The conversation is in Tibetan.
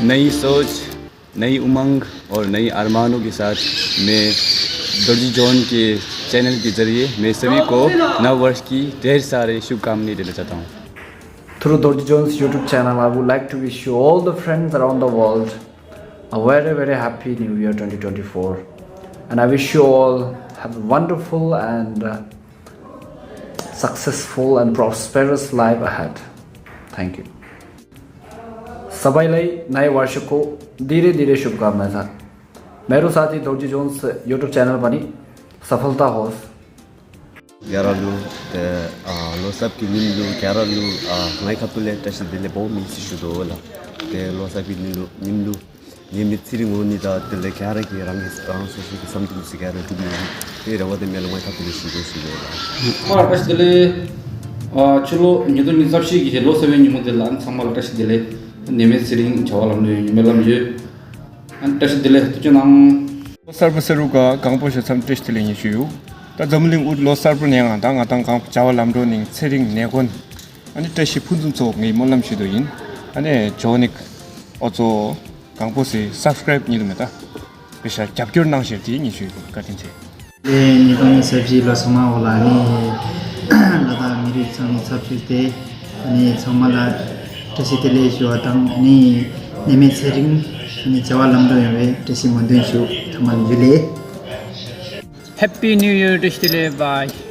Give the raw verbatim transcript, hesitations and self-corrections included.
नई सोच, नई उमंग और नई अरमानों के साथ मैं दर्जी जॉन के चैनल के जरिए मैं सभी को नव वर्ष की ढेर सारी शुभकामनाएं देना चाहता हूँ। Through Dorji Jones YouTube channel, I would like to wish you all the friends around the world a very, very happy New Year twenty twenty-four. And I wish you all have a wonderful and uh, successful and prosperous life ahead. Thank you. सबैलाई नयाँ वर्षको धेरै धेरै शुभकामना छ। मेरो साथी Dorji Jones YouTube channel पनि सफलता होस्। क्यारा लु, ते, अ, ལོ་གསར་གྱི་ཉིན་ལུ་ཀྱ་ར་ལུ་ཨ་ངའི་ཁ་ཐུག་ལས་བཀྲ་ཤིས་བདེ་ལེགས་བོ་མི་སི་ཞུ་དོ་ལ། དེ་ལོ་གསར་གྱི་ཉིན་ལུ་ཉིན་ལུ་ཉེ་མི་ཚེ་རིང་ངོ་ནི་ད་དེ་ལས་ཀྱ་ར་གི་རང་གི་རང་སོ་སོ་གི་བསམ་དོན་ཟེར་ཀྱ་ར་འགྲུབ་ནི་དེ་རེ་བ་དེ་མེད་ལ་ངའི་ཁ་ཐུག་ལས་ཞུ་དོ་ཞུ་དོ་ལ། ཨ་བཀྲ་ཤིས་བདེ་ལེགས། ཨ་ཕྱི་ལོ་ཉིས་སྟོང་ཉི་ཤུ་རྩ་བཞི་གི་ལོ་གསར་བའི་ཉིན་མོ་དེ་ལ་ཚང་མ་ལ་བཀྲ་ཤིས་བདེ་ལེགས། ཉེ་མི་ཚེ་རིང་བྱ་བ་ལམ་འགྲོ་ཡོང་ཉི་མི་ལམ་ཡོད། ཨ་བཀྲ་ཤིས་བདེ་ལེགས་ཐུགས་རྗེ་གནང་། ལོ་གསར་པ་ཟེར་རུ་ག་གང་པོ་ཞིག་མཚམས་བཀྲ་ཤིས་བདེ་ལེགས་ཉི་ཤུ་ཡོད། ད་འཛམ་གླིང་དབུས་ལོ་གསར་པ་ནས་ང་དང་ང་དང་གང་བྱ་བ་ལམ་འགྲོ་ནིང་ཚེ་རིང་ནས་གོན། ཨ་ནི་བཀྲ་ཤིས་ཕུན་སུམ་ཚོགས་ངའི་སྨོན་ལམ་ཞུ་དོ་ཡིན། ཨ་ནི་ཇོ་ནིག་ཨོ་ཚོ་གང་པོ་ཟེར་སབ་སི་ཀ་རེབ་ཉིད་དུ་མེད་ད། པེ་ཤ་རྒྱབ་སྐྱོར་གནང་ཞེས་དེ་ཉི་ཤུ་ཡོད་བཀའ་དྲིན་ཆེ། ལས་ཉིས་སྟོང་ཉི་ཤུ་རྩ་བཞི་ལོ་སོ་མ་འོ་ལ་ནི་ལ་དྭགས་མི་རིགས་ཚང་མའི་ཚབ་ཞུས་ཏེ་ནི་ཚང་མ་ལ་བཀྲ་ཤིས་བདེ་ལེགས་ཞུ་བ་དང་ནི་ནད་མེད་ཚེ་རིང་ནི་བྱ་བ་ལམ་འགྲོ་ཡོང་བའི་བཀྲ་ཤིས་སྨོན་འདུན་ཞུ། ཚང་མ་ལ་འཇུ་ལེ། Happy New Year, བཀྲ་ཤིས་བདེ་ལེགས། Bye.